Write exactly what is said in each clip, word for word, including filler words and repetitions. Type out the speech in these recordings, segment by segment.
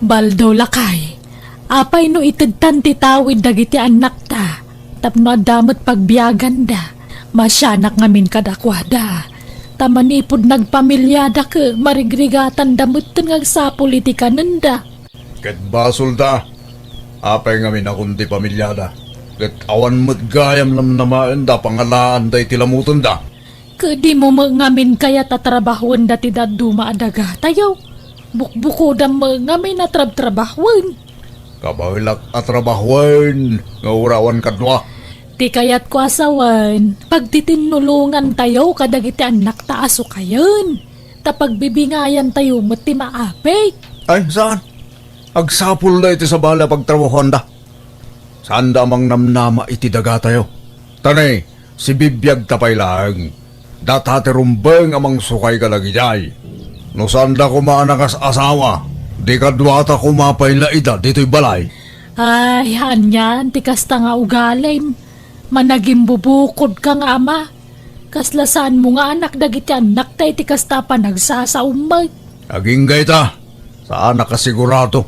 Baldo, lakay, apay no itedtan ti tawid dagiti annakta tapno adda met pagbiaganda? Masianak ngamin kadakuada, ta manipud nagpamiliada ket marigrigatanda metten nga agsapul iti kanenda. Ket basolda. Apay ngamin a kundi pamiliada, ket awan met gayam namnamaenda pangalaanda iti lamutenda. Ket dimo met ngamin kayat a trabahoenda ti dadduma a dagatayo? Bukbukodam met ngamin a trabtrabahoen. Kabaelak a trabahoen nga uray awan kadua. Ti kayatko a sawen, pagtitinnulongantayo kadagiti annakta a sukayen, ta pagbibingayantayo met ti maapit. Ay, saan? Agsapulda iti sabali a pagtrabahoanda. Saanda a mangnamnama iti dagatayo. Ta ne, sibibiagta pay laeng. Data ti rumbeng a mangsukay kadagidiay. No saanda koma a nangas-asawa, di kaduata koma pay laida ditoy balay. Ay, anian ti kasta nga ugalim? Managimbubukodka nga ama. Kasla saanmo nga anak dagiti annakta iti kasta a panagsasaom met. Agingga ita, saanak a sigurado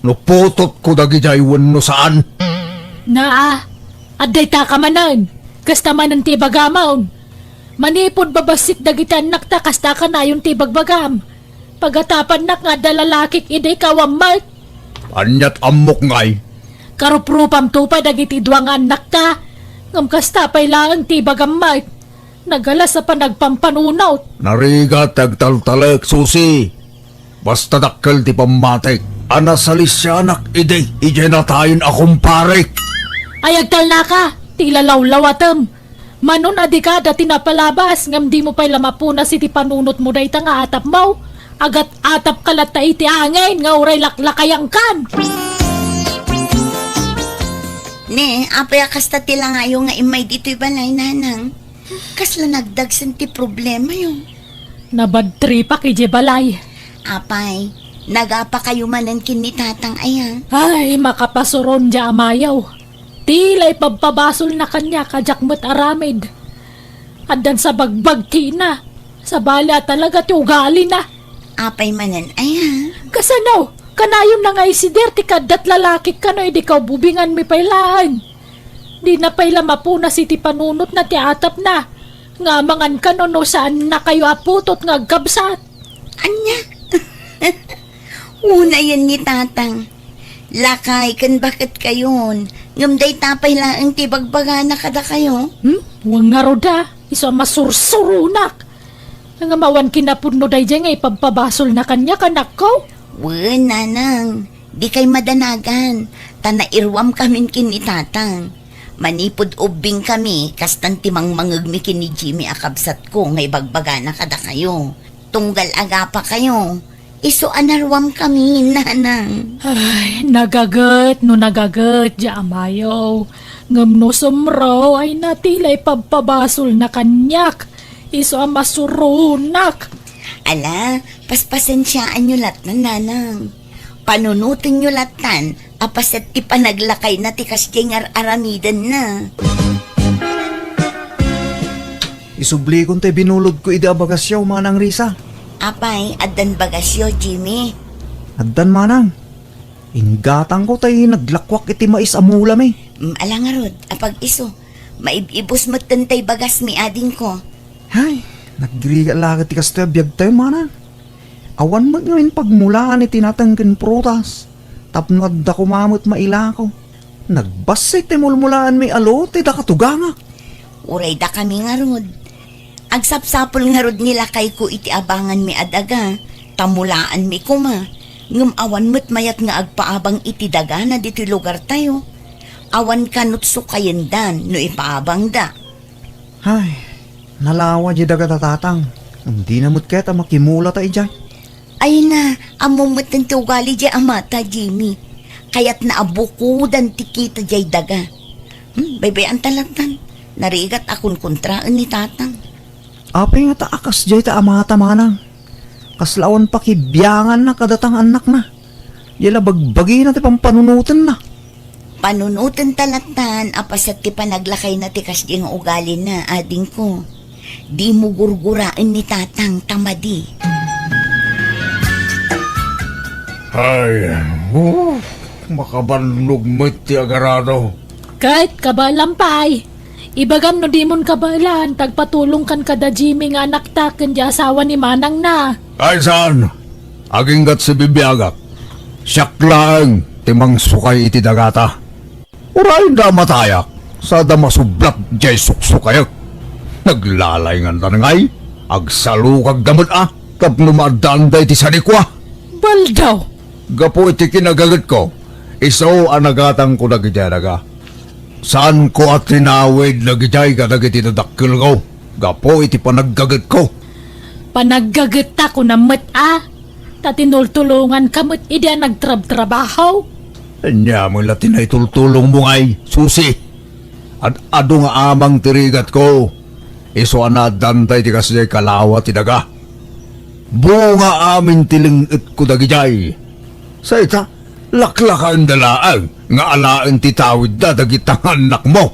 no putotko dagidiay wenno saan. Naa, adda ita ka manen. Kasta manen ti ibagamon. Manipud babassit dagiti annakta, kasta kanayon ti ibagbagam. Pagatapannak nga adda lalakik idi ikaw a met. Aniat ammok ngay? Karuprupamto pay dagiti dua nga annakta. Ngem kasta pay laeng ti ibagam met. Nagalas a panagpampanunot. Narigat ti agtaltalek, Susi. Basta dakkel ti pammatik a nasalisianak idi idiay natayen a kumparek. Ay, agtalnaka, ti ilalawlawatem. Manon a dika da ti napalabas, ngem dimo pay la mapunas iti panunotmo dayta nga atapmo. Agat-atapka latta iti angin nga uray laklakayangkan. Ne, apay a kasta ti langayo nga immay ditoy balay, nanang? Kasla nagdagsen ti problemayo? Nabadtripak idiay balay. Apay, nagapakayo manen ken ni tatang aya? Ay, makapasuron diay amayo. Ti la ipabpabasolna kaniak a diak met aramid. Addan sa bagbagtina. Sabali a talaga ti ugalina. Apay manen aya? Kasano? Kanayon na nga isider ti kaaddat lalakik kano idi kaububinganmi pay laeng. Dina pay la mapunas iti panunotna ti atapna. Nga amangan kano no saannakayo a putot nga agkabsat. Ania? Unayen ni tatang. Lakay ken baketkayon, ngem dayta pay laeng ti ibagbagana kadakayo. Hmm? Wen ngarud a, isu a masursuronak. Ngem awan kinapudno daydiay nga ipabpabasolna kaniak, anakko? Wen, nanang, dikay madanagan, ta nairuamkamin ken ni tatang. Manipud ubbingkami, kastan ti mangmangegmi ken ni Jimmy a kabsatko nga ibagbagana kadakayo. Tunggal agapakayo, isu a naruamkami, nanang. Ay, nagaget no nagaget diay amayo. Ngem no sumro, ay, na ti la ipabpabasolna kaniak. Isu a masuronak. Ala, paspasensiaanyo lattan, nanang. Panunotenyo lattan a paset ti panaglakayna ti kasdiay nga ar-aramidenna. Isublikon ti binulodko idi a bagasyo, Manang Risa. Apay, addan bagasyo, Jimmy? Addan, Manang. Inggatangko tay naglakuak iti mais a mulami. Mm, ala ngarud, apag-isu. Maib-ibus metten tay bagasmi, adingko. Hay, nagrigat la ket ti kastoy a biagtayo, Manang. Awan met ngamin pagmulaan iti nateng ken prutas, tapno adda koma met mailako. Nagbassit ti mulmulaanmi a lote da katugangak. Uray dakami ngarud. Agsapsapul ngarud ni lakayko iti abanganmi a daga, ta mulaanmi koma. Ngem awan met mayat nga agpaabang iti dagana ditoy lugartayo. Awan kanut sukayendan no ipaabangda. Hay, nalawa diay daga ta, tatang. Dina met kayat a makimulata idiay. Ay na, ammom metten ti ugali diay amata, Jimmy. Kayatna a bukodan ti kita diay daga. Hmm, baybay-anta lattan. Narigat a kunkontraen ni tatang. Apay ngata a kasdiay ta amata, Manang? Kasla awan pakibianganna kadata nga annakna. Diay la bagbagina ti pampanunotenna. Panunotenta lattan a paset ti panaglakayna ti kasdiay nga ugalina, adingko. Dimo gurguraen ni tatang ta madi. Ay, Oh, makabannog met ti agarado. Ket kabaelam pay, ibagam no dimon kabaelan, ta agpatulongkan kada Jimmy nga anakta ken di asawa ni manangna. Ay saan, aginggat sibibiagak. Siak laeng ti mangsukay iti dagata. Uray da matayak, sada masublat jay suksukayek. Naglalaynganda ngay, agsalukagda met a, tapno maaddaanda iti sanikua. Baldaw! Gapu iti kinagagetko, isu a nagatangko dagidiay daga. Saanko a tinawid dagidiay kadagiti dadakkelko, gapu iti panaggagetko. Panaggagetta kunam met a, ta tinultulonganka met idi a nagtrabtrabaho. Ania met la ti naitultulongmo ngay, Susi? Ad-adu nga amang ti rigatko, isu a naaddanta iti kasdiay kalawa ti daga. Bunga amin ti leng-etko dagidiay. Sa ita, laklakaenda laeng nga alaen ti tawidda dagita nga annakmo.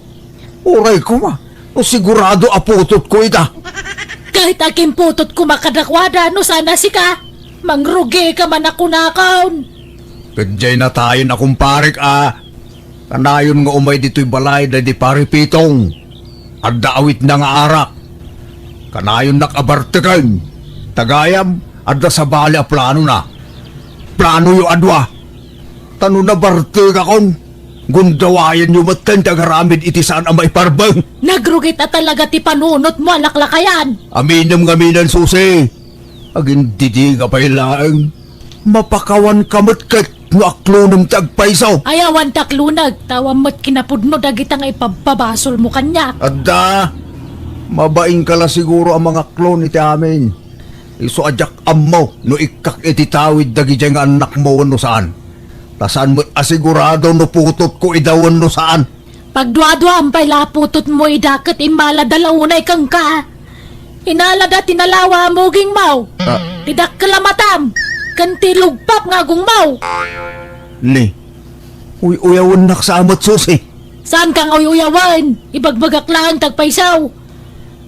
Uray koma, no sigurado a putotko ita. Ket agimputot koma kadakuada no saan a sika, mangrugika man a kunakon. Ket diay natayen a kumparek a, kanayon nga umay ditoy balay daydi Pari Pitong. Adda awitna nga arak. Kanayonnak a barteken. Ta gayam, adda sabali a planona. Planoyo a dua. Ta no nabartekakon, gundawayanyo metten ti agaramid iti saan a maiparbeng. Nagrugit a talaga ti panunotmo a laklakayan. Aminem ngaminen, Susi. Agindidiga pay laeng. Mapakawanka met ket no aklonem ti agpayso. Ay, awan ti akloneg, ta awan met kinapudno dagita nga ipabpabasolmo kaniak. Adda, mabainka la siguro a mangaklon iti amin. Isu a diak ammo no ikkak iti tawid dagidiay nga annakmo wenno saan. Ta saan met a sigurado no putotko ida wenno saan. Pagduaduam pay la a putotmo ida ket immalada la unay kenka. Inalada ti nalawa a mugingmo, ah, ti dakkel a matam, ken ti lugpap nga agongmo. Ni, uy-uyawennak sa amet, Susi. Saanka nga uy-uyawen? Ibagbagak laeng ti agpayso.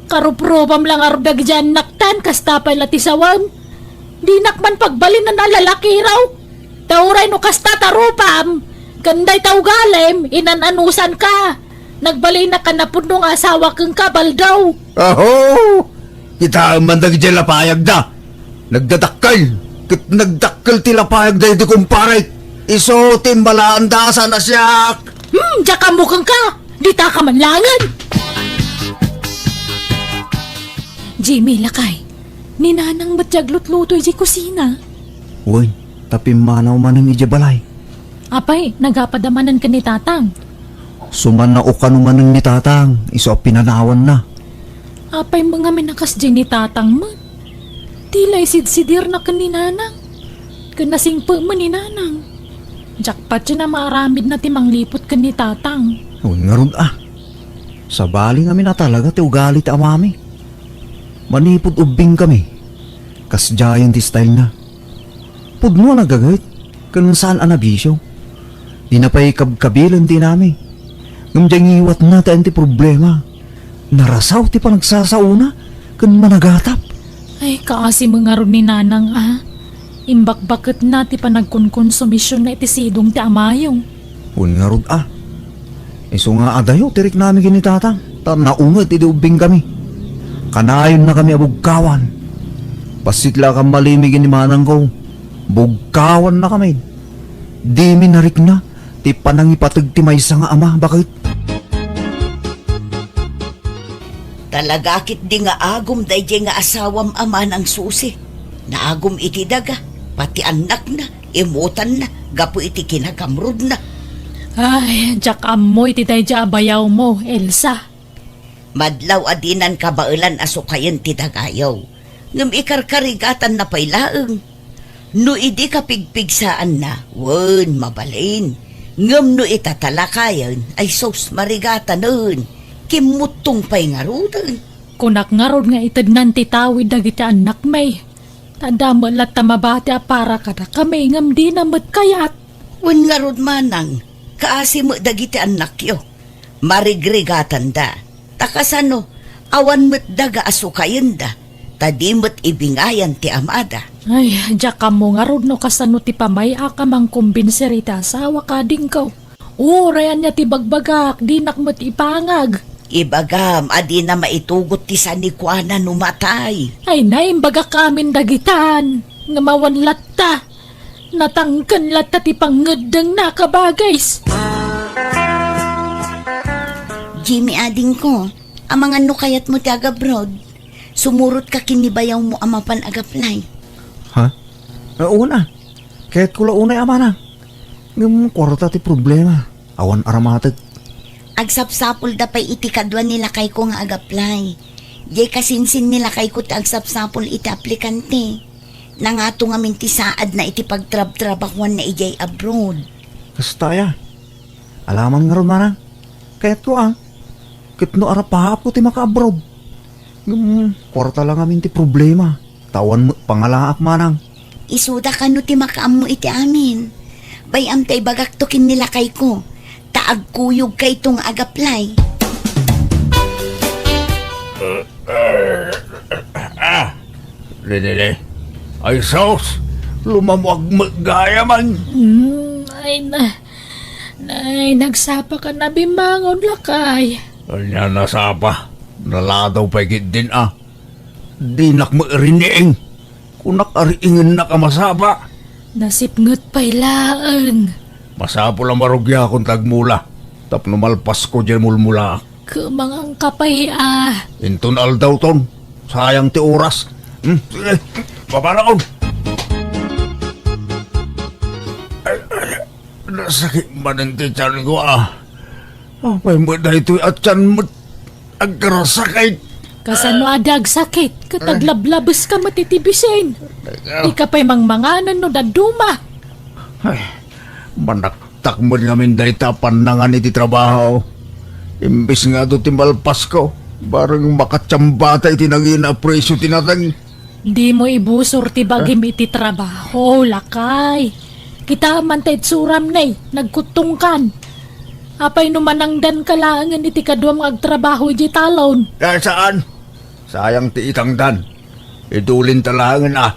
Karuprupam la ngarud dagidiay annaktan, kasta pay la ti sawen. Dinak man pagbalinan a lalaki, raw. Ta uray no kasta ta rupam, ken dayta ugalim, inan-anusanka. Nagbalinak a napudno nga asawa kenka, Baldaw. Aho! Kitaem man dagidiay lapayagda. Nagdadakkel, ket nagdakkel ti lapayagda iti kumparek. Isu ti immalaanda a saan a siak. Hmm, diak ammo kenka. Ditaka man laengen. Jimmy, lakay. Ni Nanang met ti aglutluto idiay kusina. Wen, ta pimmanaw manen idiay balay. Apay, nagapada manen ken ni Tatang? Sumannao kano manen ni Tatang, isu a pinanawanna. Apay met ngamin a kasdiay ni Tatang met? Ti la isidsidirna ken ni Nanang. Ken nasingpet met ni Nanang. Jackpot ti maaramidna ti mangliput ken ni Tatang. Wen ngarud a. Sabali ngamin a talaga ti ugali ti amami. Manipud ubbingkami, kasdiayen ti stylena. Pudno a nagaget, ken saan a nabisio. Dina pay kabkabilen ti inami. Ngem diay ngiwatna ti ayan ti problema. Narasaw ti panagsasaona ken managatap. Ay, kaasi met ngarud ni Nanang a. Imbakbaketna ti panagkonkonsumision iti sidong ti amayo. Wen ngarud a. Isu nga adayo ti riknami ken ni Tatang, ta naunget idi ubbingkami. Kanayonnakami a bugkawan. Bassit la a kammalimig ni manangko. Bugkawannakami. Dimi narikna ti panangipateg ti maysa nga ama, baket. Talaga ketdi nga agum daydiay nga asawam a manang Susi. Naagum iti daga, pati annakna, imutanna, gapu iti kinagamrudna. Ay, diak ammo iti daydiay a bayawmo, Elsa. Madlaw a dinan kabaelan a sukayen ti dagayo, ngem ikarkarigatanna pay laeng. No idi kapigpigsaanna, wen, mabalin. Ngem no itatalakayen, ay sus, marigatanen. Kimmuttong pay ngaruden. Kunak ngarud nga itednan ti tawid dagiti annakmi. Ta adda met latta mabati a para kadakami ngem dina met kayat. Wen ngarud manang, kaasi met dagiti annakyo. Marigrigatanda. Ta kasano, awan met daga a sukayenda. ta di met ibingayan ti amada. Ay, diak ammo ngarud no kasano ti pamay-ak a mangkombinsir iti asawak, adingko. Uray ania ti bagbagak, dinak met ipangag. Ibagam a dina maitugot ti sanikuana no matay. Ay, naimbagak amin dagitan, nga mawan latta. Natangken latta ti pangngeddengna, kabagis. Jimmy, adingko, amangan no kayatmo ti agabroad? Sumurotka ken ni bayawmo a mapan agaplay. Ha? Eh, una. Kayatko la unay a manang. Ngem kuarta ti problema. Awan aramatek. Agsapsapulda pay iti kadua ni lakayko nga agaplay. Diay kasinsin ni lakayko ti agsapsapul iti aplikante. Nangato ngamin ti saadna iti pagtrabtrabahoanna idiay abroad. Kasta aya. Alaman ngarud, manang. Kayatko a. Ket no arapaapko ti makaabroad. Ngem, kuarta la ngamin ti problema. Ta awan met pangalaak, manang. Isuda kano ti makaammo iti amin. Bay-am ta ibagakto ken ni lakayko. Ta agkuyogkayto nga agaplay. Ah, Rinini. Ay, sus! Lumamuag met gayam. Hmm, ay na. Nay, nagsapa ka na bimangon, lakay. Ania nasapa? Naladaw pay ketdin a. Dinak met riing. Kunak a riingennak a masapa. Nasipnget pay laeng. Masapul a marugiakon ta agmula. Tapno malpasko diay mulmulaak. Kumangan ka pay a. Inton aldawton. Sayang ti oras. Hmm, sige. Papanakon. Nasakit manen ti tianko a. Apay met daytoy a tian met agkarasakit? Kasano a di agsakit? Ket aglablabes ka met iti bisin. Ika pay mangmanganen no dadduma. Ay, manaktak met ngamin dayta a pannangan iti trabaho. Imbes nga adu ti malpasko, bareng makatiambata iti nangina a presio ti nateng. Dimo ibusor ti bagim iti trabaho, lakay. Kita man ta itsuram, nay, nagkuttongkan. Apay no manangdan ka laengen iti kaduam nga agtrabaho idiay talon? Ay, saan? Sayang ti itangdan. Idulin ta laengen a.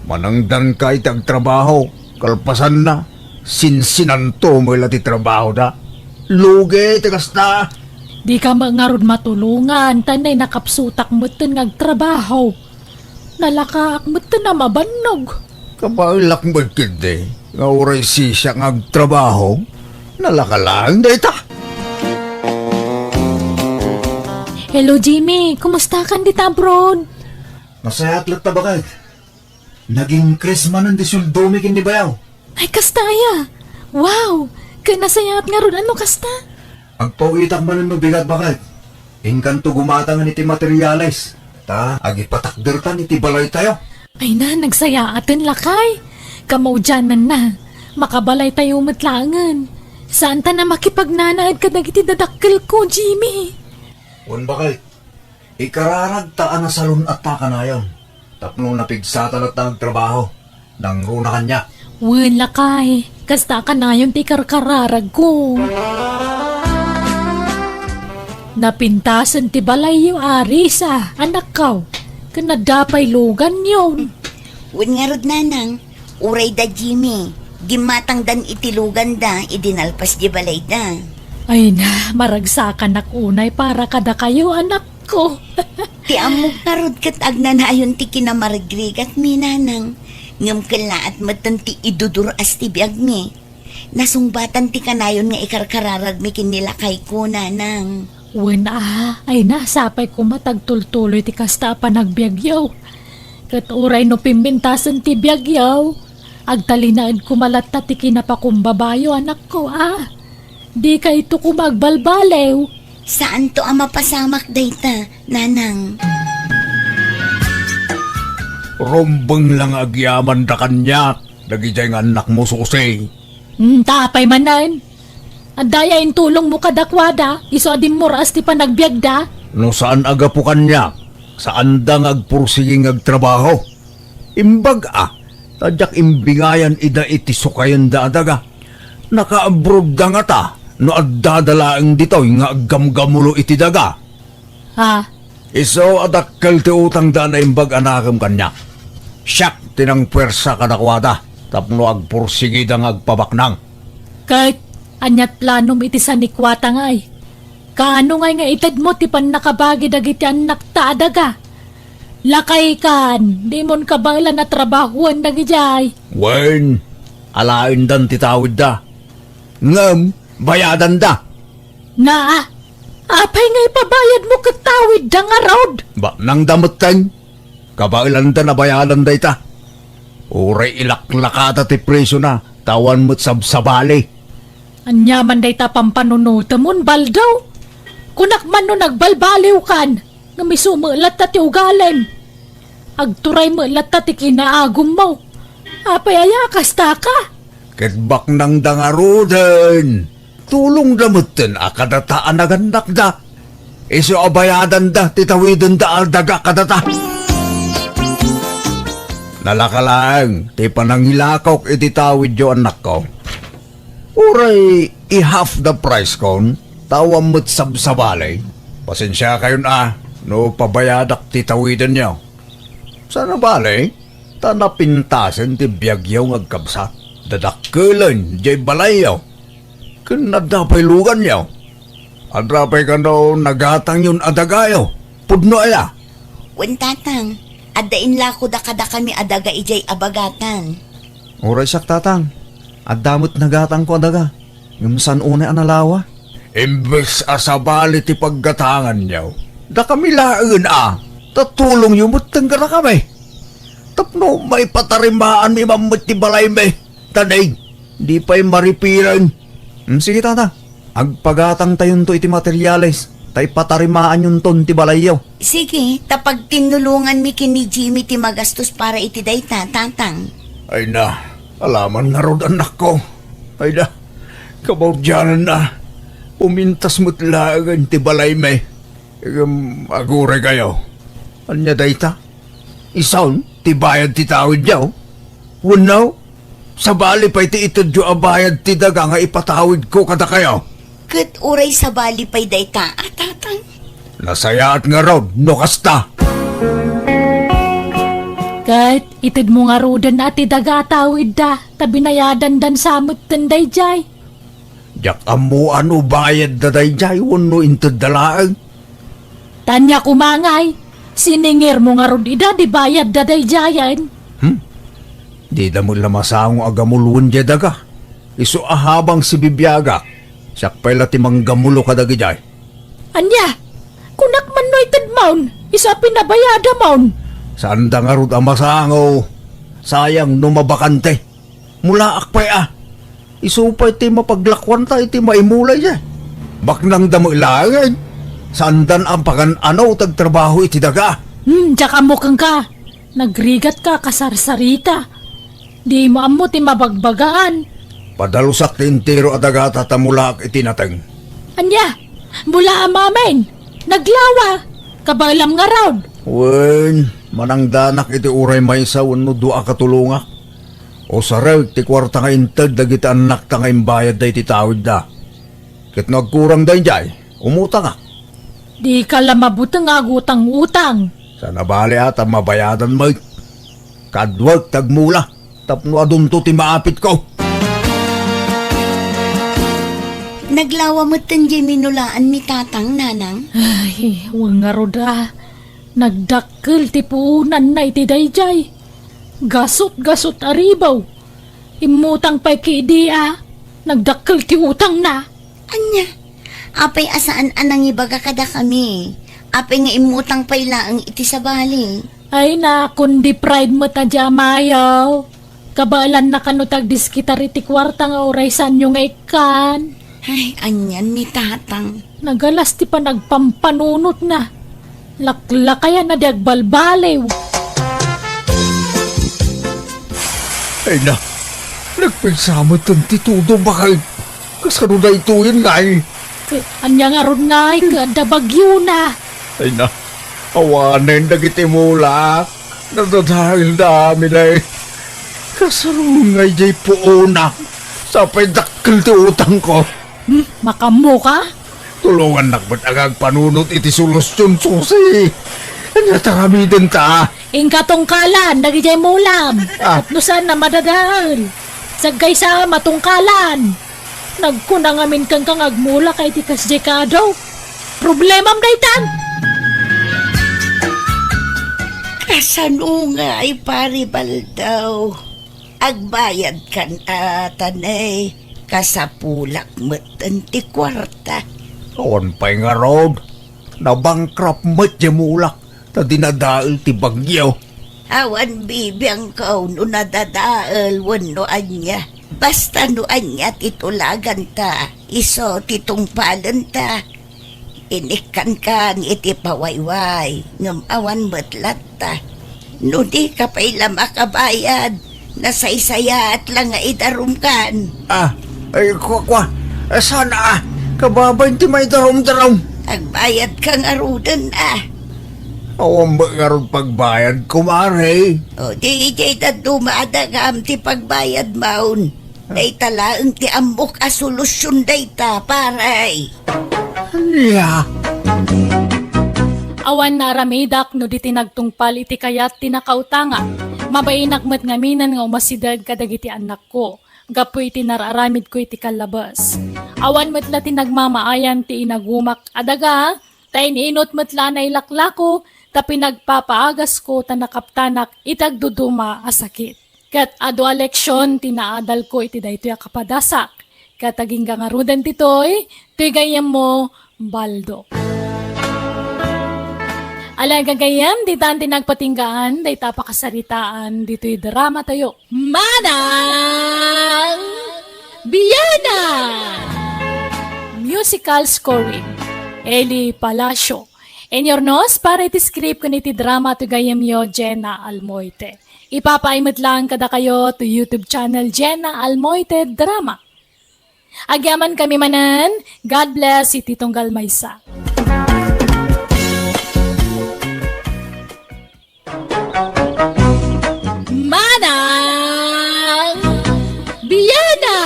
Manangdan ka iti agtrabaho. Kalpasanna, sinsinanto met la ti trabahoda. Lugi ti kasta. Di ka met ngarud matulongan, ta nay nakapsutak metten nga agtrabaho. Nalakaak metten a mabannog. Kabaelak met ketdi nga uray sisiak nga agtrabaho, nalaka laeng dayta. Hello, Jimmy. Kumustakan dita abroad? Nasayaat latta, baket. Nag-increase manen ti sueldomi ken ni bayaw. Ay, kasta aya? Wow! Ket nasayaat ngarud a no kasta? Agpaw-itak manen no bigat, baket. Inkanto gumatangen iti materiales, ta agipatakdertan iti balaytayo. Ay na, nagsayaaten, lakay. Kamaudiananna, makabalaytayo met laengen. Saanta a makipagnanaed kadagiti dadakkelko, Jimmy. Wen, baket. Ikararagta a nasalun-atta kanayon tapno napigsata latta nga agtrabaho. Nangruna kaniak. Wen, lakay, kasta kanayon ti ikarkararagko. Napintasen ti balayyo, Arisa, anakko, ken adda pay luganyon. Wen ngarud, nanang, uray da Jimmy, gimmatangdan iti luganda idi nalpas di balayda. Ay na, maragsakanak unay para kadakayo, anakko. Ti ammok ngarud ket agnanayon ti kinamarigrigatmi, nanang. Ngem kellaat metten ti idudur-as ti biagmi. Nasungbatan ti kanayon nga ikarkararagmi ken ni lakayko, nanang. Wen a, ay na, sapay koma ta agtultuloy ti kasta a panagbiagyo. Ket uray no pimbintasen ti biagyo, agtalinaed koma latta ti kinapakumbabayo, anakko a. Dikayto koma agbalbaliw. Saanto a mapasamak dayta, nanang. Rumbeng la nga agyamanda kaniak dagidiay nga annakmo, Susi. Hmm, ta apay manen? Adda aya intulongmo kadakuada, isu a dimmur-as ti panagbiagda? No saan a gapu kaniak, saanda nga agpursigi nga agtrabaho. Imbag a, ta diak imbingayan ida iti sukayenda a daga. Naka-abroadda ngata no addada laeng ditoy nga aggamgamulo iti daga. Ha? Isu a dakkel ti utangda a naimbag a nakem kaniak. Siak ti nangpuersa kadakuada tapno agpursigida nga agpabaknang. Ket aniat planom iti sanikuatangay? Kaano ngay nga itedmo ti pannakabagi dagiti annakta a daga? Lakaykan, dimon kabaelan a trabahoen dagidiay. Wen, alaendan ti tawidda. Ngem, bayadanda. Na, apay nga ipabayadmo ket tawidda ngarud? Baknangda metten. Kabaelanda a bayadan dayta. Uray ilaklakada ti presiona, ta awan met sabsabali. Ania man dayta pampanunotemon, Baldaw? Kunak man no nagbalbaliwkan, ngem isu met latta ti ugalem. Agturay met latta ti kinaagummo. Apay aya a kastaka? Ket baknangda ngaruden. Tulongda metten a kadata a nagannakda. Isu a bayadanda ti tawidenda a daga kadata. Nalaka laeng ti panangilakok iti tawidyo, annakko. Uray i-half the price kon, ta awan met sabsabali. Pasensiakayon a no pabayadak ti tawidenyo. Saan a bale, ta napintasen ti biagyo nga agkabsat. Dadakkelen diay balayyo. Ken adda pay luganyo. Adda pay kano nagatangyon a dagayo. Pudno aya? Wen, Tatang, adda inlakoda kadakami a daga idiay a bagatan. Uray siak, Tatang. Adda met nagatangko a daga. Ngem saan unay a nalawa? Imbes a sabali ti paggatanganyo, dakami laengen a, ta tulongyo metten kadakami. Tapno maipatarimaanmi man met ti balaymi, ta di, di pay maripiren. Hmm, sige, Tata. Agpagatangtayonto iti materiales, ta ipatarimaanyonton ti balayyo. Sige, ta pagtinnulonganmi ken ni Jimmy ti magastos para iti dayta, Tatang. Ay na, alaman ngarud, annakko. Ay na, kabaudiananna. Umintas met laengen ti balaymi. Ngem aguray kayo. Ania dayta? Isun ti bayad ti tawidyo? Wenno, sabali pay ti itedyo a bayad ti daga nga ipatawidko kadakayo? Ket uray sabali pay dayta a, Tatang? Nasayaat ngarud no kasta. Ket itedmo ngaruden a ti daga a tawidda, ta binayadandan sa metten daydiay. Diak ammo no bayadda daydiay wenno intedda laeng. Tania koma ngay, siningirmo ngarud ida di bayadda daydiayen. Hmm? Dida met la masango a gamuloen diay daga. Isu a habang sibibiagak, siak pay la ti manggamulo kadagidiay. Ania? Kunak man no itedmon, isu a pinabayadamon. Saanda ngarud a masango. Sayang no mabakante. Mulaak pay a. Isu pay ti mapaglakuanta iti maimula idiay. Baknangda met laeng. Saandan a pagan-ano ti agtrabaho iti daga. Hmm, diak ammo kenka. Nagrigatka a kasarsarita. Dimo ammo ti mabagbagaan. Padalusak ti entero a dagata ta mulaak iti nateng. Ania? Mulaam amin? Naglawa? Kabaelam ngarud? Wen, manangdanak iti uray maysa wenno dua a katulongak. Usarek ti kuarta nga inted dagiti annakta nga imbayadda iti tawidda. Ket no agkurang daydiay, umutangak. Dika la mabuteng a agutang-utang. Saan a bale a ta mabayadan met. Kaduak ti agmula tapno adunto ti maapitko. Naglawa metten diay minulaan ni Tatang, Nanang? Ay, wen ngarud a. Nagdakkel ti puonanna iti daydiay. Gasut-gasut a ribaw. Immutang pay ket idi a nagdakkel ti utangna. Ania? Apay a saan a nangibaga kadakami? Apay nga immutang pay laeng iti sabali? Ay na, kundi pride met a di amayo. Kabaelanna kano ti agdiskitar iti kuarta nga uray saanyo nga ikkan. Ay, anian ni Tatang. Nagalas ti panagpampanunotna. Laklakayan a di agbalbaliw. Ay na, nagpigsa metten ti tudo, baket. Kasano daytoyen ngay? Ket ania ngarud ngay ket adda bagyona? Ay na, awanen dagiti mulak. Nadadaelda amin ay. Kasano ngay diay puonak? Sapay dakkel ti utangko. Hmm, makammoka? Tulongannak met nga agpanunot iti solusion, Susi. Ania ti aramidenta? Inka tungkalan dagiti mulam. Ah. Tapno saan a madadael. Saggaysa, matungkalan. Nagkuna ngamin kenka nga agmulaka iti kasdiay kado. Problemam daytan. Kasano ngay, Pari Baldaw? Agbayadkan a, tanay, kasapulak metten ti kuarta. Awan pay ngarud. Nabankrupt met diay mulak ta dinadael ti bagyo. Awan bibiangko no nadadael wenno ania. Basta no ania ti tulaganta, isu ti tungpalenta. Inikkankan iti pawayway, ngem awan met latta. No dika pay la makabayad, nasaysayaat la nga idarumkan. Ah, ay, kua, kua. Eh, saan a? Kababain ti maidarumdarum. Agbayadka ngaruden a. Awan met ngarud pagbayad, kumare. O, di idiay dadduma a dagam ti pagbayadmon. Dayta laeng ti ammok a solusion dayta, pare. Ania? Awan naaramidak no di ti nagtungpal iti kayat ti nakautanga. Mabainak met ngaminen nga umasideg kadagiti annakko gapu iti nararamidko iti kallabes. Awan met la ti nagmamaayan ti inagumak a daga, ta in-inut met la a nailaklako ta pinagpapaagasko ta nakaptanak iti agduduma a sakit. Ket adu a leksion ti naadalko iti daytoy a kapadasak. Ket agingga ngaruden ditoy, toy gayyemmo, Baldo. Ala gagayyem, ditan ti nagpatinggaan dayta a pakasaritaan ditoy dramatayo. Manang Biana! Musical scoring, Eli Palacio. Inyurnos para iti script ken iti drama ti gayyemyo, Jenna Almoite. Ipapaay met laeng kadakayo to YouTube channel Jenna Almoite Drama. Agyamankami manen, God bless iti tunggal maysa. Manang Biana!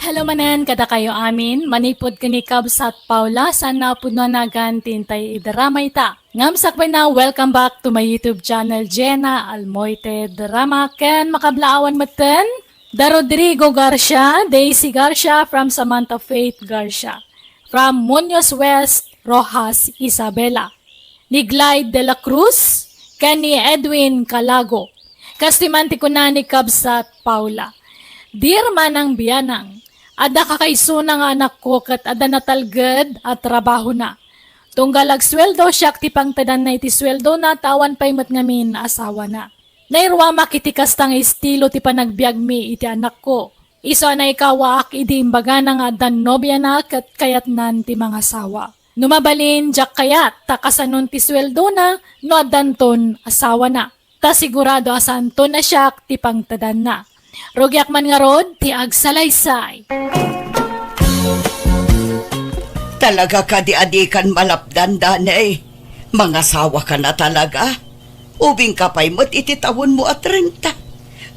Hello manen kadakayo amin, manipud ken ni Kabsat Paula, saan a pudno a nagan ti intay idrama ita. Ngem sakbayna, welcome back to my YouTube channel, Jenna Almoite Drama, ken makablaawan metten da Rodrigo Garcia, Daisy Garcia, from Samantha Faith Garcia, from Muñoz West, Roxas, Isabela, ni Glide de la Cruz, ken ni Edwin Calago. Kastoy man ti kuna ni Kabsat Paula, Dear Manang Bianang, adda kakaisuna nga anakko ket adda natalged a trabahona. Tunggal agsueldo, siak ti pangtedanna iti sueldona, ta awan pay met ngamin asawana. Nairuamak iti kasta nga estilo ti panagbiagmi iti anakko. Isu a naikawaak idi imbagana nga addan nobiana ket kayatnan ti mangasawa. No mabalin, diak kayat, ta kasanon ti sueldona no addanton asawana. Ta sigurado a saanton a siak ti pangtedanna. Rugiak man ngarud ti agsalaysay. Talaga kadi a dikan malapdan, Danay? Mangasawa ka na talaga? Ubing ka pay met iti tawenmo a trenta.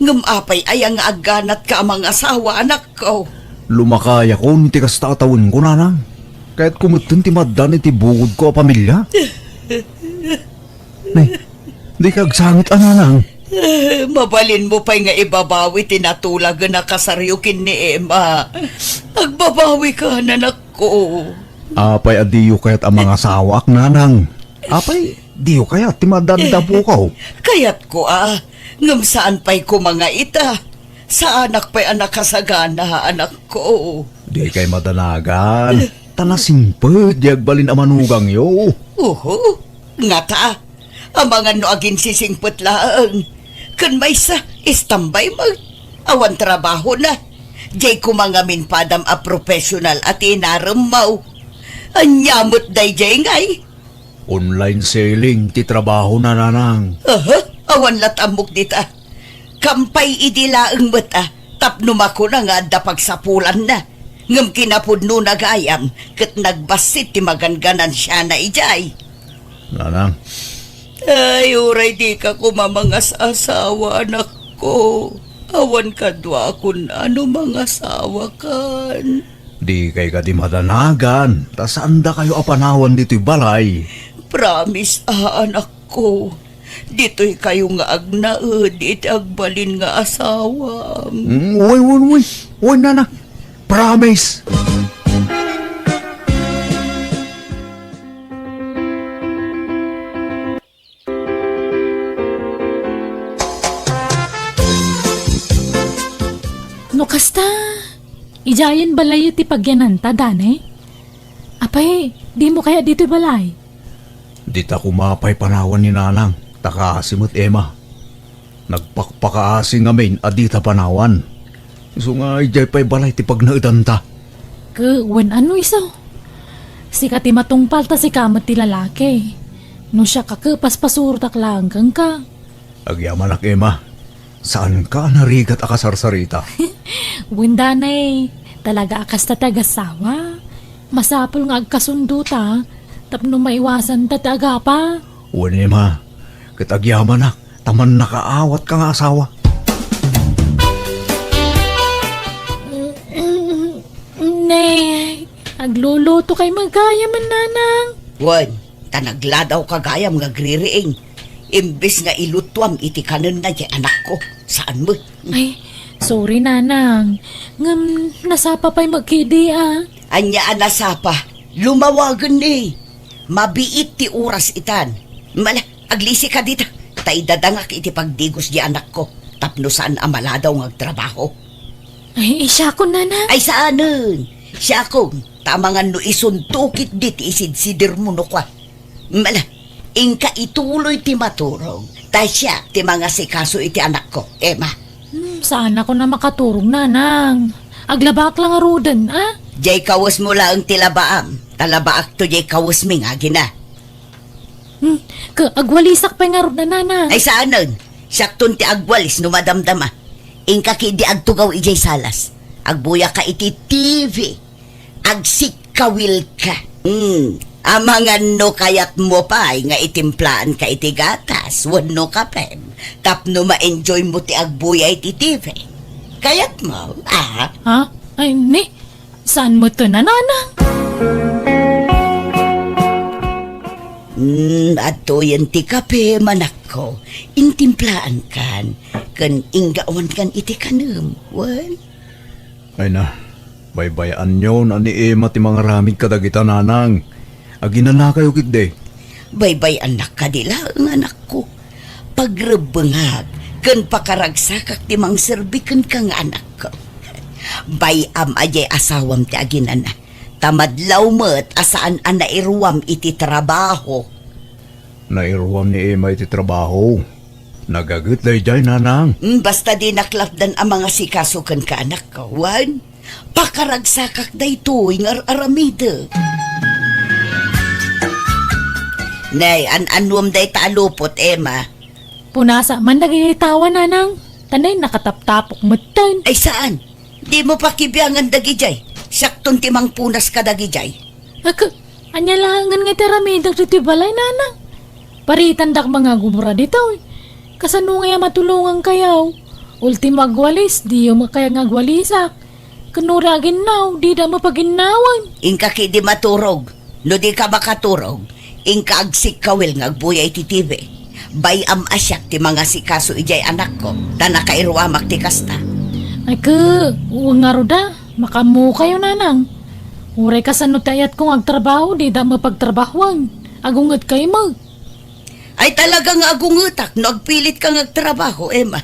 Ngem apay aya nga agganatka a mangasawa, anakko? Lumakayakon iti kasta a tawenko, nanang. Kayatko metten ti maaddan iti bukodko a pamilia. Nay, dika agsangit a, nanang. Eh, mabalinmo pay nga ibabawi ti natulagen a kasaryo ken ni Emma. Agbabawika, anakko. Apay a diyo kayat a mangasawaak, nanang? Apay, diyo kayat ti maaddan iti apuko? Kayatko a, ngem saan pay koma nga ita. Saanak pay a nakasagana, anakko. Dikay madanagan. Ta nasingpet di agbalin a manugangyo. Uho, ngata, amangan no aginsisingpet laeng. Ken maysa, istambay met. Awan trabahona. Diay koma ngamin padam a professional a ti inaremmo. Ania met daydiay ngay? Online selling ti trabahona, nanang. Aha, awan lat' ammok dita. Kampay idi laeng met a tapno makuna nga adda pagsapulanna. Ngem kinapudnona gayam ket nagbassit ti maganganansiana idiay. Nanang. Ay, uray dika koma mangas-asawa, anakko. Awan kaduakon a no mangasawakan. Dikay kadi madanagan, ta saandakayo a panawan ditoy balay. Promise, a, anakko. Ditoykayo nga agnaed iti agbalin nga asawam. Mm, wen, wen, wen. Wen, nana. Promise. No kasta, idiayen balayyo ti pagyananta, Danay? Apay, dimo kayat ditoy balay? Dita koma pay panawan ni Nanang, ta kaasi met, Emma. Nagpakpakaasi ngamin a dita panawan. Isu nga idiay pay balay ti pagnaedanta. Ket wen, ano isu? Sika ti matungpal ta sika met ti lalaki. No siak a ket paspasurotak laeng kenka. Agyamanak, Emma. Saanka a narigat a kasarsarita. Wen, Danay, talaga a kasta ti agassawa. Masapul nga agkasundo ta, tapno maiwasan ta ti agapa. Wen, Emma, ket agyamanak, ta mannakaawatka nga asawa. Ne, aglulutokay met gayam, Nanang. Wen, ta nagladawka gayam nga agririing. Imbes nga ilutuam iti kanenna diay anakko, saan met. Ay, sorry, Nanang. Ngem nasapa pay met ketdi a. Ania a nasapa? Lumawagen ni. Mabiit ti oras itan. Mala, aglisika dita. Ta idadangak iti pagdigos diay anakko tapno saan a maladaw nga agtrabaho. Ay, siakon, Nanang. Ay, saanen. Siakon. Ta amangan no isunto ketdi ti isidsidirmo no kua. Mala, inka ituloy ti maturog, ta siak ti mangasikaso iti anakko, Emma. Hmm, saanakon a makaturog, Nanang. Aglabaak la ngaruden, a? Diay kawesmo laeng ti labaam, ta labaakto diay kawesmi nga agina. Hmm, ket agwalisak pay ngarud, Nanang. Ay, saanen. Siakton ti agwalis no madamdama. Inka ketdi agtugaw idiay salas. Agbuyaka iti T V. Agsikkawilka. Hmm. Amangan no kayatmo pay nga itimplaanka iti gatas wenno kapem tapno ma-enjoymo ti agbuya iti T V. Kayatmo, a? Ha? Ay, ni, saan met, Nanang? Hmm, adtoyen ti kape, manakko. Intimplaankan, ken inggawankan iti kanem, wen? Ay na, baybay-anyo a ni Emma ti mangaramid kadagita, Nanang. Aginanakayo ketdi. Baybay-annak kadi laeng, anakko. Pagrebbengak ken pakaragsakak ti mangserbi kenka nga anakko. Bay-am a diay asawam ti aginana. Ta madlaw met a saan a nairuam iti trabaho. Nairuam ni Emma iti trabaho. Nagaget daydiay, Nanang. Mm, basta dinak lapdan a mangasikaso kenka, anakko. Wen, pakaragsakak daytoy nga ar-aramidek. Nay, an-annuam dayta a lupot, Emma. Punasak man dagiti tawa, Nanang. Ta nay, nakataptapok metten. Ay, saan? Dimo pakibiangan dagidiay. Siakton ti mangpunas kadagidiay. Ak-, ania laengen nga ti aramidek ditoy balay, Nanang? Paritandak mangagubra ditoy. Kasano ngay a matulongankayo? Ultimo agwalis, diyo met kayat nga agwalisak. Ken uray aginnaw, dida met paginnawen. Inka ketdi maturog. No dika makaturog, inka agsikkawil nga agbuya iti T V. Bay-am a siak ti mangasikaso idiay anakko, ta nakairuamak ti kasta. Ay, ke, wen ngarud a, makaammokayo, Nanang. Uray kasano ti ayatko nga agtrabaho, dida met pagtrabahoen. Agungetkay met. Ay, talaga nga agungetak no agpilitka nga agtrabaho, Emma.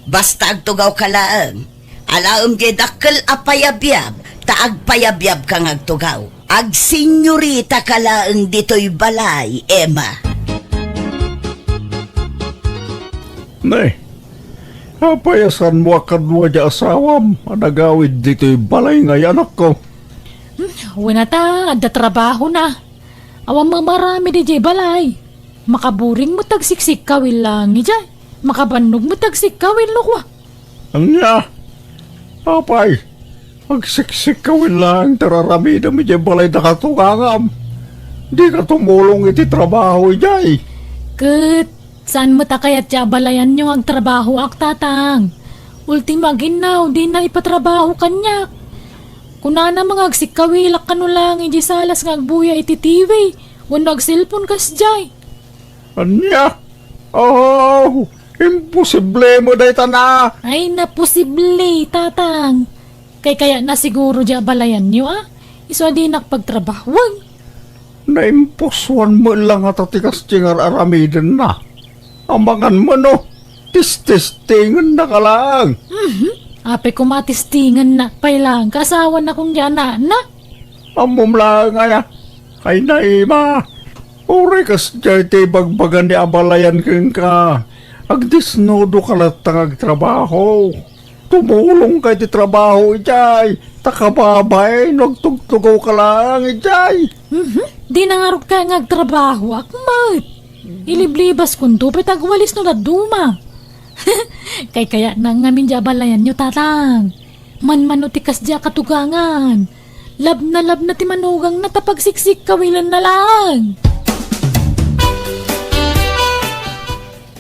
Basta agtugawka laeng. Alaem diay dakkel a payabyab, ta agpayabyabka nga agtugaw. Agsenyoritaka laeng ditoy balay, Emma. Ne, apay a saanmo a kadua diay asawam a nagawid ditoy balay ngay, anakko? Hmm, wen a ta, adda trabahona. Awan met maaramid idiay balay. Makaburing met agsiksikkawil laeng idiay. Makabannog met agsikkawil no kua. Ania? Apay, agsiksikkawil laeng ti ar-aramidem idiay balay da katungangam. Dika tumulong iti trabaho idiay. Ket saan met a kayat ti abalayanyo nga agtrabahoak, Tatang? Ultimo aginnaw, dina ipatrabaho kaniak. Kunana nga agsikkawilak kano laeng idiay salas nga agbuya iti T V wenno agselpon kasdiay. Ania? Oh, imposible met dayta na. Ay, naposible, Tatang. Kaykayatna siguro diay abalayanyo, a? Isu a dinak pagtrabahuan. Naimposuan met la ngata ti kasdiay nga ar-aramidenna. Amangan met no, tistestingennak laeng. Mhm. Apay koma a testingennak pay laeng, kaasawanakon diay anakna. Ammom laeng aya, ay naima. Uray kasdiay ti ibagbaga ni abalayan kenka, agdesnudoka latta nga agtrabaho. Tumulongka iti trabaho idiay, ta kababain no agtugtugawka laeng idiay. Mhm. Dina ngarud kaya nga agtrabahoak met. Iliblibaskonto pay ta agwalis no dadduma. Kaykayatna ngamin diay abalayanyo, Tatang. Manmano ti kasdiay a katugangan. Labnalabna ti manugangna ta pagsiksikkawilna laeng.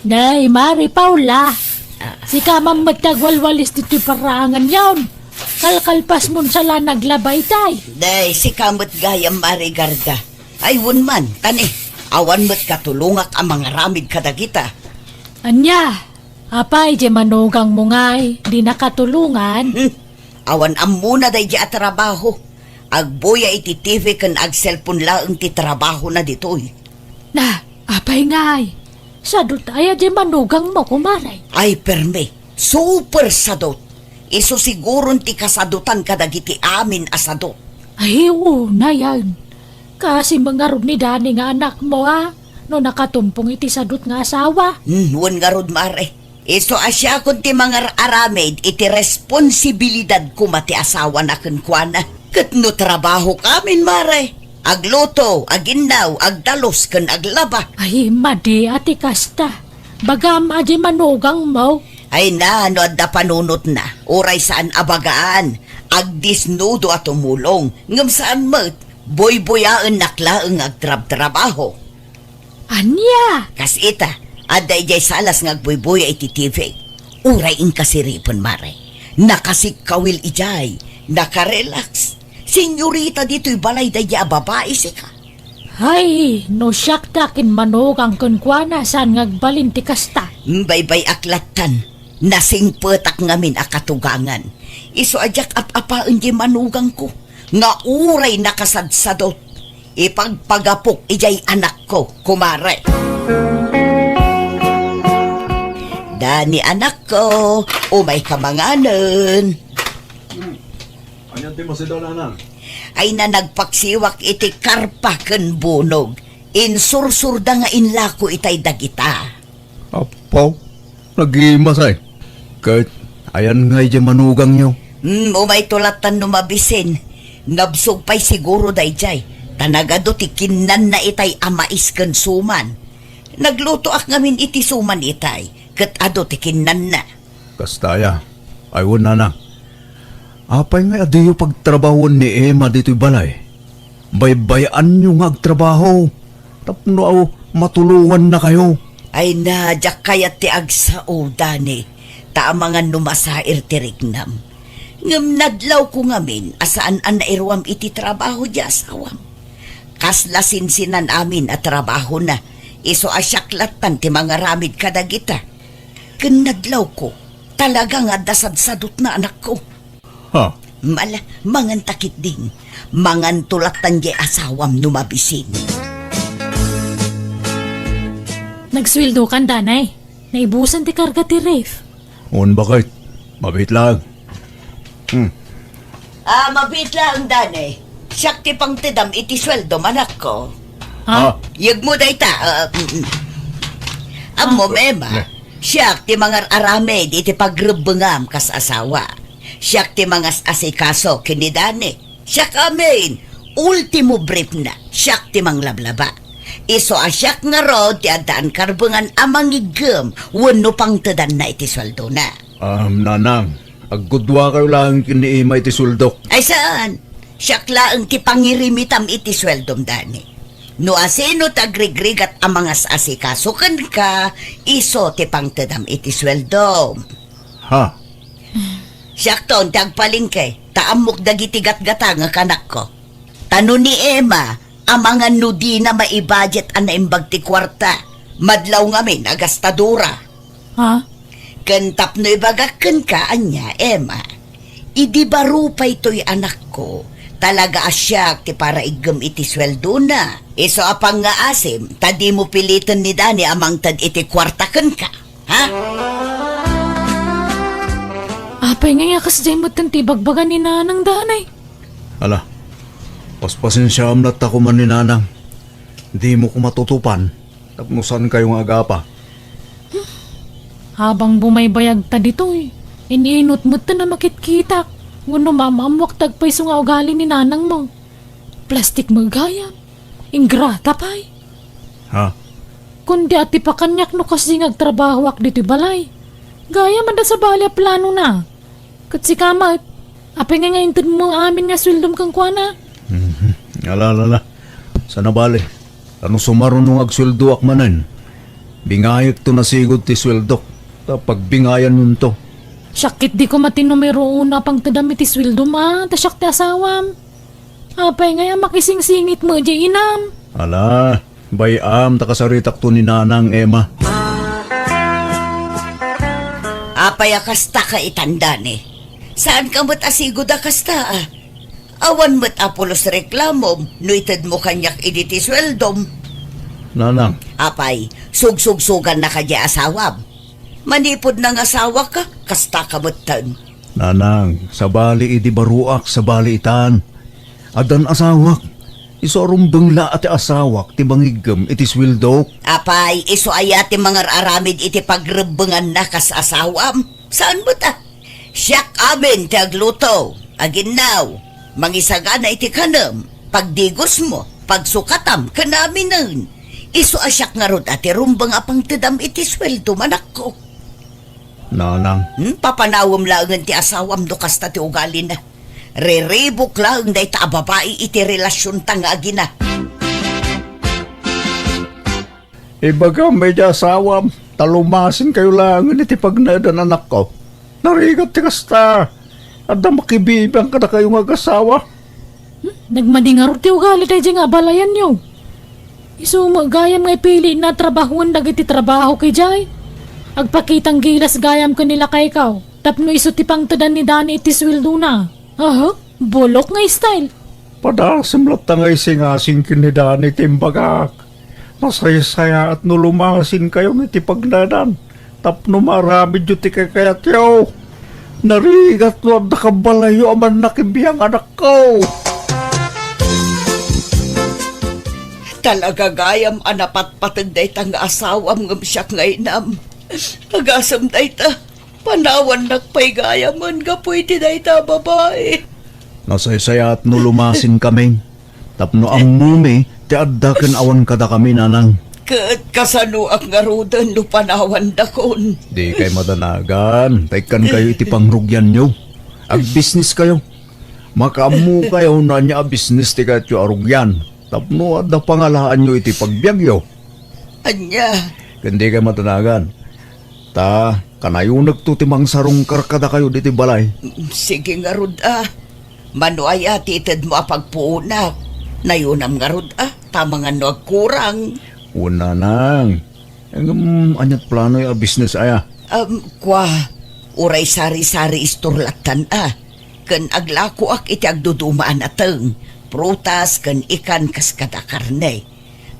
Nay, Mari Paula, sika man met ti agwalwalis ditoy paraanganyon. Kalkalpasmon sa la naglaba itay. Nay, sika met gayam, Mari Garda. Ay, wen man, tani, awan met katulongak a mangaramid kadagita. Ania? Apay, diay manugangmo ngay, dina katulongan? Hmm. Awan ammona daydiay a trabaho. Agbuya iti T V ken agselpon laeng ti trabahona ditoy. Na, apay ngay? Sadot aya diay manugangmo, kumare? Ay, permi. Super sadot. Isu siguron ti kasadotan kadagiti amin a sadot. Ay, unay. Kaasi met ngarud ni Dani nga anakmo, a? No nakatumpong iti sadot nga asawa. Hmm, wen ngarud, Mare. Isu a siakon ti mangar-aramid iti responsibilidad koma ti asawana kenkuana. Ket no trabahok amin, Mare, agluto, aginnaw, agdalus, ken aglaba. Ay, madi a ti kasta. Bagam a diay manugangmo. Ay na, no adda panunotna, uray saan a bagaan, agdesnudo a tumulong, ngem saan met, buybuyaennak laeng nga agtrabtrabaho. Ania? Kas ita, adda idiay salas nga agbuybuya iti T V. Uray inkasiripen, Mare. Nakasikkawil idiay, nakarelax. Senyorita ditoy balay daydiay a babai, sika. Ay, no siak ti akinmanugang kenkuana, saan nga agbalin ti kasta? Baybay-ak lattan, nasingpetak ngamin a katugangan. Isu a diak ap-apaen diay manugangko, nga uray nakasadsadot. Ipagpagapok idiay anakko, kumare. Dani, anakko, umayka manganen. Ania ti masida, nanang? Ay na, nagpaksiwak iti karpa ken bunog. Insursurda nga inlako itay dagita. Apo, nagimasay. Ket ayan ngay diay manugangyo? Hmm, umayto lattan no mabisin. Nabsog pay siguro daydiay. Ta nagadu ti kinnanna itay a mais ken suman. Naglutoak ngamin iti suman itay, ket adu ti kinnanna. Kasta aya, ay wen, nanang. Apay ngay a diyo pagtrabahoen ni Emma ditoy balay? Baybay-anyo nga agtrabaho tapno matulongannakayo. Ay na, diak kayat ti agsao, Dani, ta amangan no masair ti riknam. Ngem nadlawko ngamin a saan a nairuam iti trabaho diay asawam. Kasla sinsinan amin a trabahona, isu a siak lattan ti mangaramid kadagita. Ken nadlawko, talaga nga adda sadsadotna, anakko. Ha? Mala, manganta ketdin. Manganto lattan diay asawam no mabisin. Nagsueldokan, Danay. Naibusan ti karga ti ref. Wen, baket. Mabiit laeng. Hmm. Ah, mabiit laeng, Danay. Siak ti pangtedam iti sueldom, anakko. Ha? Ah. Yegmo dayta. Ah, mm, mm. Ammo, ah, Emma. Ne. Siak ti mangar-aramid iti pagrebbengam kas asawa. Siak ti mangas-asikaso ken ni Dani. Siak amin. Ultimo briefna, siak ti manglablaba. Isu a siak ngarud ti addaan karbengan a mangiggem wenno pangtedanna iti sueldona. Am, nanang, aggudua kayo laeng ken ni Emma iti sueldok. Ay saan? Siak laeng ti pangirimitam iti sueldom, Dani. No asino ti agrigrigat a mangas-asikaso kenka, isu ti pangtedam iti sueldom. Ha? Siakton ti agpalengke. Ta ammok dagiti gatgatangek, anakko. Ta no ni Emma, amangan no dina maibudget a naimbag ti kuarta, madlaw ngamin a gastadora. Ha? Ken tapno ibagak kenka, ania, Emma, idi baro pay toy anakko, talaga a siak ti paraiggem iti sueldona. Isu a pangngaasim, ta dimo piliten ni Dani a mangted iti kuarta kenka. Ha? Apay ngay a kasdiay metten ti ibagbaga ni Nanang, Danay? Ala, paspasensiaam latta koma ni Nanang. Dimo koma tutupan tapno saankayo nga agapa. Habang bumaybayagta ditoy, in-inut metten a makitkitak. Wenno maam-ammoak ti agpayso nga ugali ni Nanangmo. Plastik met gayam. Ingrata pay. Ha? Kundi, atipa kaniak no kasdi nga agtrabahoak ditoy balay. Gayam adda sabali a planona. Ket sika met, apay ngay nga intedmo amin nga sueldom kenkuana? Mhm. Ala, ala, ala. Saan a bale. Ta no sumaruno nga agsueldoak manen, bingayekto nasigud ti sueldok. Ta pagbingayannonto. Siak ketdi koma ti numero uno a pangtedam iti sueldom a, ta siak ti asawam. Apay ngay a makisingsingit met diay inam? Ala, bay-am ta kasaritakto ni Nanang, Emma. Apay a kasta ka itan, Dani? Saanka met a sigud a kasta, a? Awan met a pulos reklamom no itedmo kaniak idi ti sueldom. Nanang. Apay, sugsugsugannaka diay asawam? Manipud nangasawaka, kastaka metten. Nanang, sabali idi baroak, sabali itan. Addan asawak. Isu a rumbeng la a ti asawak ti mangiggem iti sueldok. Apay, isu aya ti mangar-aramid iti pagrebbenganna kas asawam? Saan met a? Siak amin ti agluto, aginnaw, mangisagana iti kanem, pagdigosmo, pagsukatam, ken aminen. Isu a siak ngarud a ti rumbeng a pangtedam iti sueldom, anakko. Nanang. Hmm, papanawem laengen ti asawam no kasta ti ugalina. Riribuk laeng dayta a babai iti relasionta nga agina. Ibagam idiay asawam, ta lumasinkayo laengen iti pagnaedan, anakko. Narigat ti kasta. Adda makibibiang kadakayo nga agasawa. Hmm? Nagmadi ngarud ti ugali daydiay nga abalayanyo. Isu met gayam nga ipilina a trabahoen dagiti trabaho idiay. Agpakitang gilas gayam ken ni lakaykaw tapno isu ti pangtedan ni Dani iti sueldona. Aha, bulok nga style. Padasem latta nga isingasing ken ni Dani ti imbagak. Nasaysayaat no lumasinkayon iti pagnaedan tapno maaramidyo ti kakayatyo. Narigat no adda kabalayyo a mannakibiang, anakko. Talaga gayam a napatpateg dayta nga asawam ngem siak nga inam. Agasem dayta, panawannak pay gayamen gapu iti dayta a babai. Nasaysayaat no lumasinkami. Tapno ammomi ti adda ken awan kadakami, nanang. Ket kasanoak ngaruden no panawandakon? Dikay madanagan, ta ikkankayo iti pangrugianyo. Agbisniskayo. Makaammokayo no ania a bisnis ti kayatyo a rugian, tapno adda pangalaanyo iti pagbiagyo. Ania? Ken dikay madanagan. Ta, kanayonekto ti mangsarungkar kadakayo ditoy balay. Mm, sige ngarud a. Mano aya ti itedmo a pagpuonak? Nayonam ngarud a, ta amangan no agkurang. Wen, nanang. Ngem, ania't planoyo a bisnes aya? Um, kua, uray sari-sari store lattan a. Ken aglakoak iti agduduma a nateng, prutas ken ikan kas kada karne.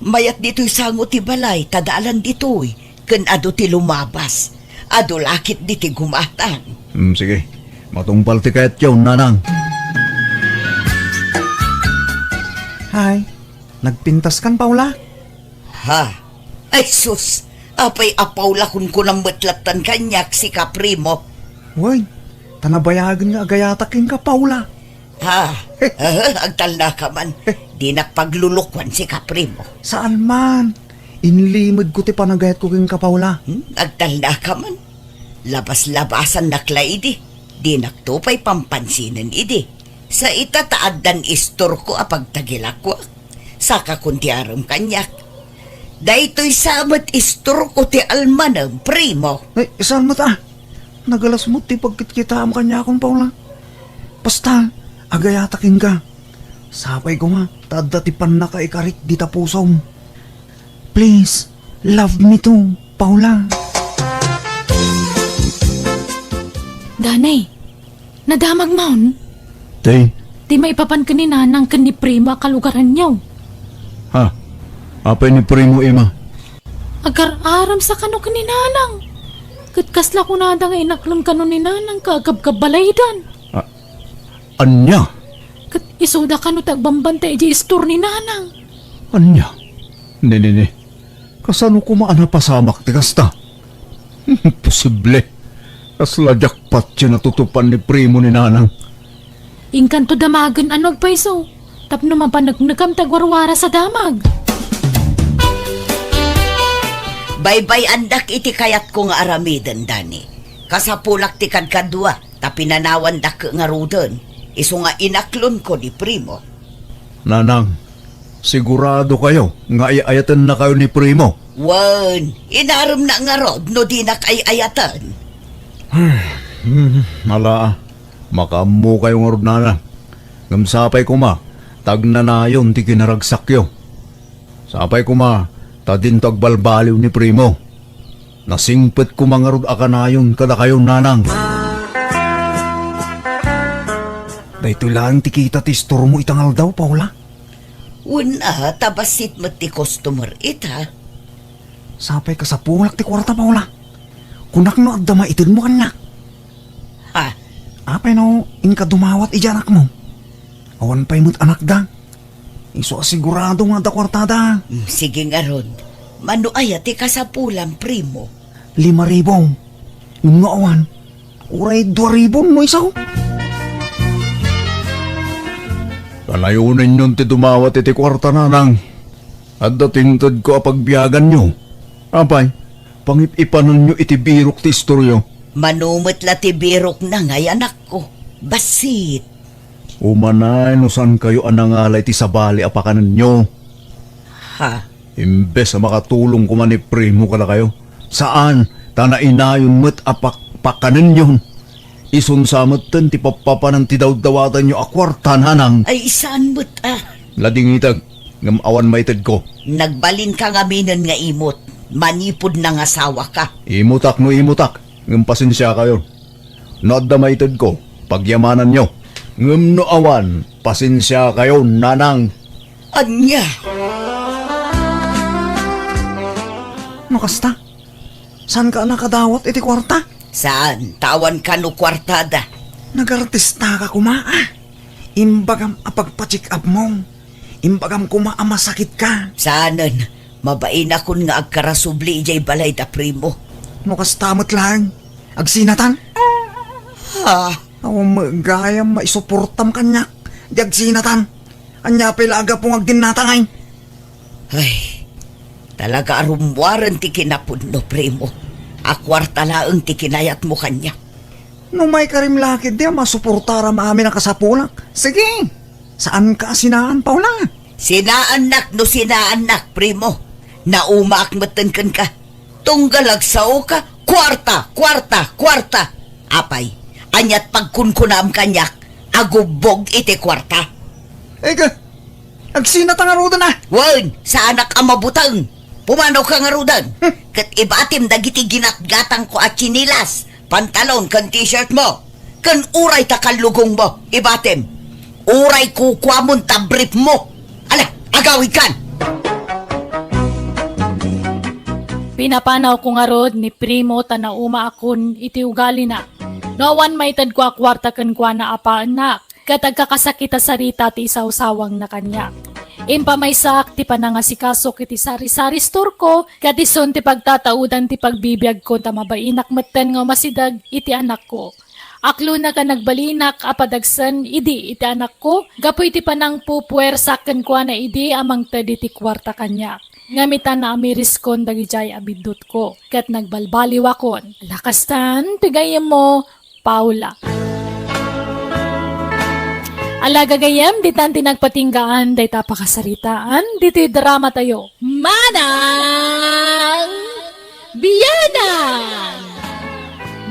Mayat ditoy sango ti balay, ta daalan ditoy, ken adu ti lumabas. Adu la ketdi ti gumatang. Hmm, sige. Matungpal ti kayatyo, nanang. Hay, nagpintaskan, Paula? Ha? Ay sus! Apay a Paula kunkunam met lattan kaniak, sika, primo? Wen, ta nabayagen nga agayatak kenka, Paula. Ha? Agtalnaka man. Dinak paglulukuan, sika, primo. Saan man. Inlimedko ti panagayatko kenka, Paula. Hmm? Agtalnaka man. Labas-labasannak la idi. Dinakto pay pampansinen idi. Sa ita ta addan istorko a pagtagilakuak. Saka kun ti arem kaniak. Daytoy sa met istorko ti almanem, primo. Ay, saan met a? Nagalasmut ti pagkitkitaam kaniakon, Paula. Basta, agayata kenka. Sapay koma, ta adda ti pannakaikarik dita pusom. Please, love me too, Paula. Danay, nadamagmon? Ti? Ti maipapan ken ni Nanang ken ni Primo a kalugaranyo. Ha? Apay ni Primo, Ima? Agar-aramsa kano ken ni Nanang. Ket kasla kunada nga inaklon kano ni Nanang ket agkabkabalaydan. A-, ania? Ket isuda kano ti agbambantay idiay istor ni Nanang. Ania? Ni, ni, ni. Kasano koma a napasamak ti kasta? Imposible. Kasla jackpot ti natutupan ni Primo ni Nanang. Inkanto damagen a no agpayso, tapno mapaneknekam ti agwarwaras a damag. Baybay-andak iti kayatko nga aramiden, Dani. Kasapulak ti kadkadua, ta pinanawandak ngaruden, isu nga inaklonko ni Primo. Nanang, sigurado kayo nga ay-ayatennakayo ni Primo? Wen, inaremna ngarud no dinak ay-ayaten. Hmm, ala, makaammo kayo ngarud, Nanang. Ngem sapay koma, ta agnanayon ti kinaragsakyo. Sapay koma, ta dinto agbalbaliw ni Primo. Nasingpet koma ngarud a kanayon kadakayo, Nanang. Daytoy laeng ti kita ti istormo ita nga aldaw, Paula. Wen a, ta bassit met ti customer ita. Sapay kasapulak ti kuarta, Paula. Kunak no adda maitedmo kaniak. Ha? Apay no inka dumawat idiay anakmo? Awan pay met anakda. Isu a sigurado nga adda kuartada. Mm, sige ngarud. Mano aya ti kasapulam, Primo? Lima ribu. Ngem no awan, uray dua ribu no isu. Kanayonenyon ti dumawat iti kuarta, Nanang. Adda ti intedko a pagbiaganyo. Apay, pangip-ipananyo iti birok ti istoryo. Mano met la ti birokna ngay anakko. Bassit. Umanay no saankayo a nangala iti sabali a pakanenyo. Ha? Imbes a makatulong koma ni Primo kadakayo, saan, ta nainayon met a pak-, pakanenyon. Isun sa metten ti pappapanan ti dawdawatanyo a kuarta, Nanang. Ay, saan met a. Ladingitag, ngem awan maitedko. Nagbalinka ngaminen nga imot. Manipud nangasawaka. Imutak no imutak, ngem pasensiakayo. No adda maitedko, pagyamananyo. Ngem no awan, pasensiakayo, Nanang. Ania? No kasta, saanka a nakadawat iti kuarta? Saan, ta awan kano kuartada. Nagartistaka koma, a. Imbagam a pagpa-check-upmo. Imbagam koma a masakitka. Saanen, mabainakon nga agkarasubli idiay balay da Primo. No kasta met laeng, agsinatan? Ha? Awan met gayam maisuportam kaniak, di agsinatan. Ania pay la a gapu nga agdinnatangay? Ay, talaga a rummuaren ti kinapudno, Primo. A kuarta laeng ti kinayatmo kaniak. No maikarim la ketdi a masuportaram amin a kasapulak, sige, saanka a sinaan, Paula. Sinaannak no sinaannak, Primo. Naumaak metten kenka. Tunggal agsaoka, kuarta, kuarta, kuarta. Apay, aniat pagkunkunam kaniak, agubbog iti kuarta? Ega, agsinata ngaruden a. Wen, saanak a mabuteng. Pumanaw ka ngaruden. Hmm. Ket ibatim dagiti ginatgatangko a tsinilas, pantalon, ken t-shirt mo. Ken uray ta kallugong mo, ibatim. Uray kukuamon ta brief mo. Ala, agawidkan! Pinapanawko ngarud ni Primo ta naumaakon iti ugalina. No awan maitedko a kuarta kenkuana a paennak, ket agkakasakit a sarita ti isawsawangna kaniak. Impamaysak ti panangasikasok iti sari-sari storeko, ket isun ti pagtataudan ti pagbibiagko ta mabainak metten nga umasideg iti anakko. Aklona ken nagbalinak a padagsen idi iti anakko gapu iti panangpupuersak kenkuana idi a mangted iti kuarta kaniak. Ngem ita naamiriskon dagidiay a biddutko, ket nagbalbaliwakon. Lakastan ti gayyemmo, Paula. Ala gagayyem, ditan ti nagpatinggaan dayta pakasaritaan ditoy dramatayo. Manang Bianang!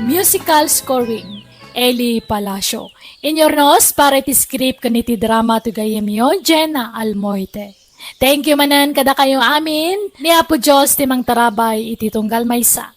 Musical scoring. Eli Palacio. Inurnos para iti script ken iti drama ti gayyemyo, Jenna Almoite. Thank you manen kadakayo amin. Ni Apo Dios ti mangtarabay iti tunggal maysa.